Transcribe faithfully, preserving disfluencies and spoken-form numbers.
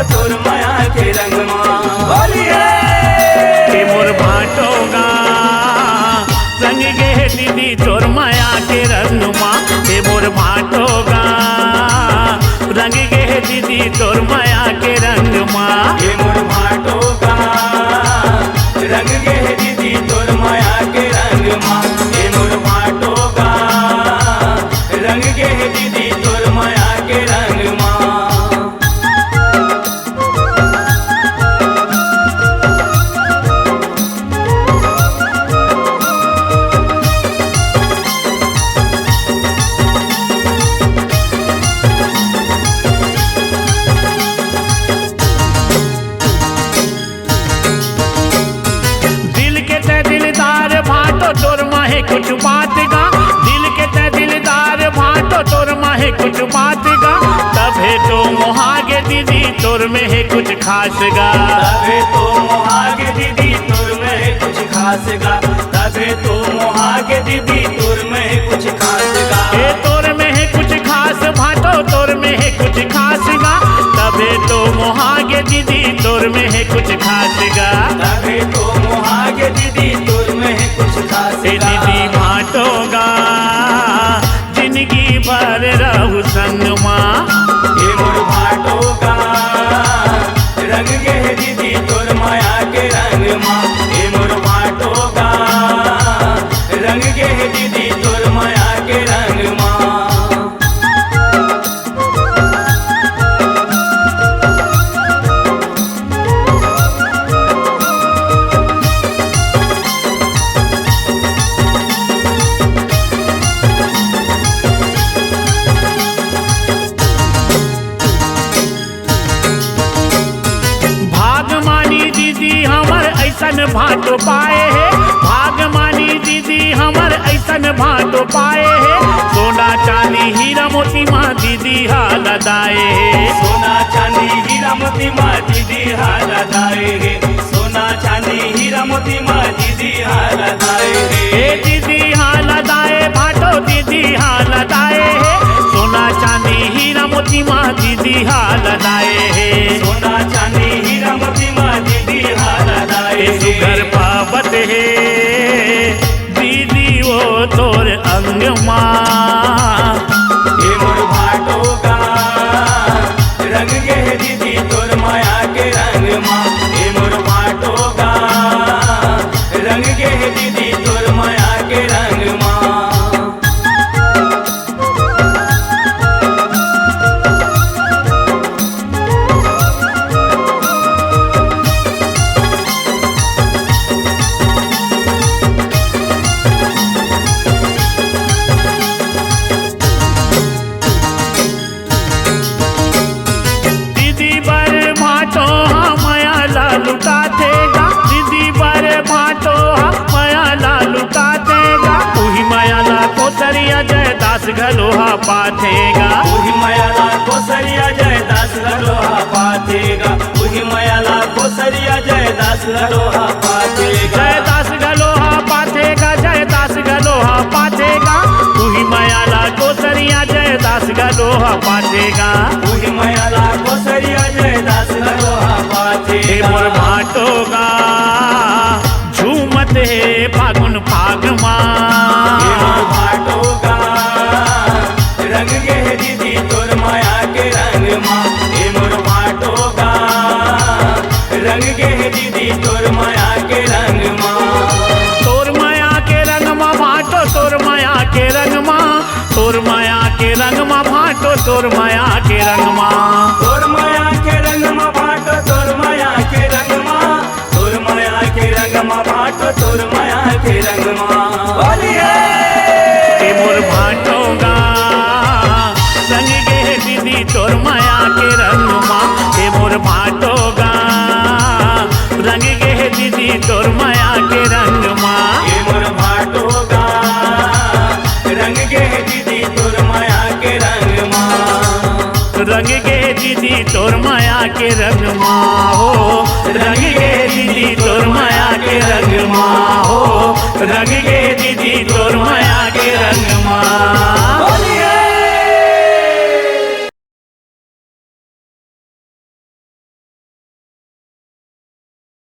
तोर मया के रंग मा। होली है। ए मोर भाटो गा, रंग गे हे दीदी तोर मया के रंग मा। ए मोर भाटो गा, रंग गे हे दीदी तोर मया के रंग मा। ए मोर भाटो गा, रंग गे हे दीदी तोर मया के रंग मा। ए मोर भाटो गा, रंग गे हे दीदी तोर मया के रंग मा। दिल के तै दिलदार भाटो तोर मा हे कुछ बात गा। दिल के तै दिलदार भाटो तोर मा हे कुछ बात गा। तभे तो मोहा गे दीदी तोर में हे कुछ खास गा। तभे तो मोहा गे दीदी तोर में हे कुछ खास गा। तभे तो मोहा गे दीदी तोर में हे कुछ खास गा। ए तोर में हे कुछ खास भाटो तोर में हे कुछ खास गा। तभे तो मोहा गे दीदी तोर में हे कुछ खास गा। तभे तो मोहा गे दीदी तोर में हे कुछ खास ए गा। दीदी भाटो गा, जिंदगी भर रहू संग मा। ए मोर भाटो गा, रंग गे हे दीदी तोर मया के रंग मा। ए मोर भाटो गा, रंग गे हे दीदी तोर मया के रंग मा। भागमानी दीदी हमर ऐसन भाटो पाए हे। भागमानी दीदी हमर ऐसन भाटो पाए हे। सोना चांदी हीरा मोती मा दीदी हा लदाए हे। सोना चांदी हीरा मोती मा दीदी हा लदाए हे। सोना चांदी हीरा मोती मा दीदी हा लदाए हे। ए दीदी हा लदाए भाटो दीदी हा लदाए हे। सोना चांदी हीरा मोती मा दीदी हा लदाए हे। सोना चांदी हीरा मोती मा दीदी हा लदाए ए हे। सुघर पावत हे दीदी वो तोर अंग मा। ए मोर भाटो गा, रंग गे हे दीदी तोर मया के रंग मा। ए मोर भाटो गा, रंग गे हे दीदी तोर मया के रंग मा। दीदी बर भाटो हा मया ला लुटाथे गा। दीदी बर भाटो हा मया ला लुटाथे गा। उही मया ला कोसरिया जयदास घलो हा पाथे गा। उही मया ला कोसरिया जयदास घलो हा पाथे गा। उही मया ला कोसरिया जयदास घलो हा पाथे गा। जयदास घलो हा पाथे गा, जयदास घलो हा पाथे गा। उही मया ला कोसरिया जयदास घलो हा पाथे गा। उही मया ला कोसरिया जयदास घलो हा पाथे ए गा। मोर भाटो गा, झूमत हे फागुन फाग मा। ए मोर भाटो गा, रंग गे हे दीदी तोर मया के रंग मा। ए मोर भाटो गा, रंग गे हे दीदी तोर मया के रंग मा। तोर मया के रंग मा भाटो, तोर मया के रंग मा। तोर मया के रंग मा भाटो, तोर मया के रंग मा। तोर मया के रंग मा भाटो, तोर मया के रंग मा। तोर मया के रंग मा भाटो, तोर मया के रंग मा। होली है। ए मोर भाटो गा, रंग गे हे दीदी तोर मया के रंग मा। ए मोर भाटो गा, रंग गे हे दीदी तोर मया के रंग मा। ए मोर भाटो गा, रंग गे हे दीदी तोर मया के रंग मा। रंग गे दीदी तोर मया के रंग मा हो, रंग गे दीदी तोर मया के रंग मा हो, रंग